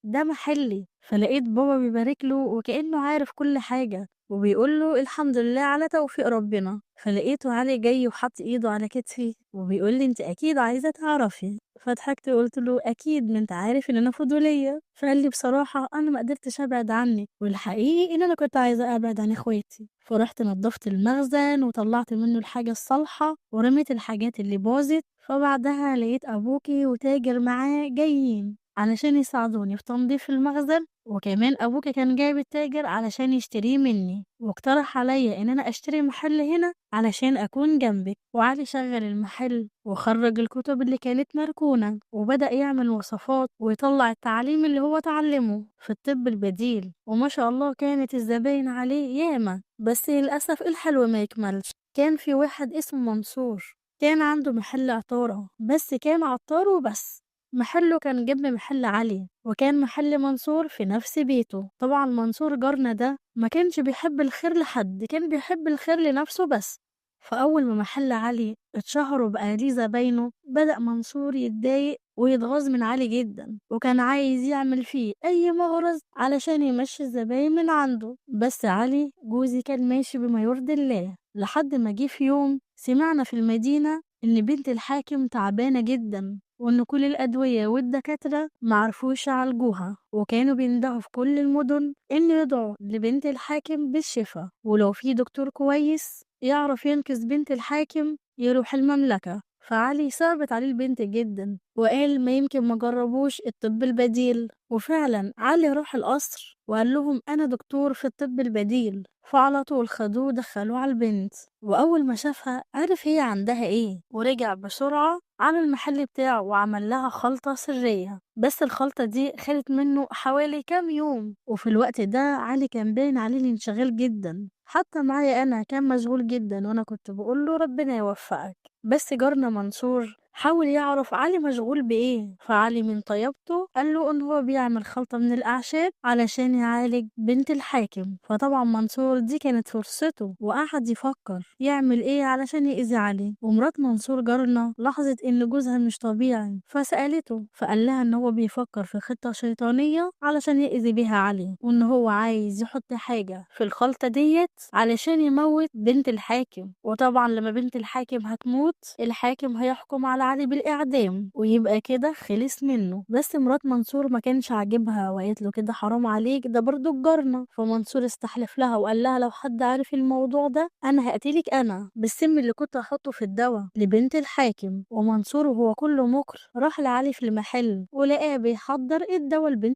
ده محلي. فلقيت بابا بيبارك له وكأنه عارف كل حاجة وبيقول له الحمد لله على توفيق ربنا. فلقيته علي جاي وحط ايده على كتفي وبيقول لي انت اكيد عايزة تعرفي. فضحكت وقلت له اكيد، ما انت عارف ان انا فضولية. فقال لي بصراحة انا ما قدرتش ابعد عنك، والحقيقي ان انا كنت عايزة ابعد عن اخواتي. فرحت نظفت المخزن وطلعت منه الحاجة الصالحة ورميت الحاجات اللي باظت. فبعدها لقيت ابوكي وتاجر معاه جايين علشان يساعدوني في تنظيف المخزن، وكمان أبوكي كان جايب التاجر علشان يشتريه مني، واقترح عليا إن أنا أشتري محل هنا علشان أكون جنبك. وعلي شغل المحل وخرج الكتب اللي كانت مركونة، وبدأ يعمل وصفات ويطلع التعليم اللي هو اتعلمه في الطب البديل، وما شاء الله كانت الزباين عليه ياما. بس للأسف الحلو ما يكملش. كان في واحد اسمه منصور، كان عنده محل عطارة، بس كان عطار وبس. محله كان جنب محل علي، وكان محل منصور في نفس بيته. طبعا منصور جارنا ده ما كانش بيحب الخير لحد، كان بيحب الخير لنفسه بس. فأول ما محل علي اتشهر وبقى ليه زباينه، بدأ منصور يتضايق ويتغاظ من علي جدا، وكان عايز يعمل فيه أي مغرز علشان يمشي الزباين من عنده. بس علي جوزي كان ماشي بما يرضي الله، لحد ما جه في يوم سمعنا في المدينة إن بنت الحاكم تعبانة جدا، وإن كل الأدوية والدكاترة معرفوش يعالجوها، وكانوا بيندهوا في كل المدن إن يدعوا لبنت الحاكم بالشفاء، ولو في دكتور كويس يعرف ينقذ بنت الحاكم يروح المملكة. فعلي صعبت عليه البنت جدا، وقال ما يمكن ما جربوش الطب البديل. وفعلا علي راح القصر وقال لهم أنا دكتور في الطب البديل، فعلى طول خدوه دخلوه على البنت، وأول ما شافها عرف هي عندها إيه، ورجع بسرعة على المحل بتاعه وعمل لها خلطة سرية. بس الخلطة دي خدت منه حوالي كام يوم، وفي الوقت ده علي كان باين عليه الانشغال جدا، حتى معايا أنا كان مشغول جدا، وأنا كنت بقول له ربنا يوفقك. بس جارنا منصور حاول يعرف علي مشغول بإيه، فعلي من طيبته قال له إن هو بيعمل خلطة من الأعشاب علشان يعالج بنت الحاكم. فطبعا منصور دي كانت فرصته، وقعد يفكر يعمل إيه علشان يأذي علي. ومرات منصور جارنا لاحظت إن جوزها مش طبيعي، فسألته، فقال لها إن هو بيفكر في خطة شيطانية علشان يأذي بيها علي، وإن هو عايز يحط حاجة في الخلطة ديت علشان يموت بنت الحاكم. وطبعا لما بنت الحاكم هتموت، الحاكم هيحكم على علي بالإعدام، ويبقى كده خلص منه. بس مرات منصور ما كانش عاجبها، وقالت له كده حرام عليك، ده برضو جارنا. فمنصور استحلف لها وقال لها لو حد عارف الموضوع ده أنا هقتلك أنا بالسم اللي كنت هحطه في الدواء لبنت الحاكم. ومنصور وهو كله مكر راح لعلي في المحل ولقاه بيحضر الدواء لبنت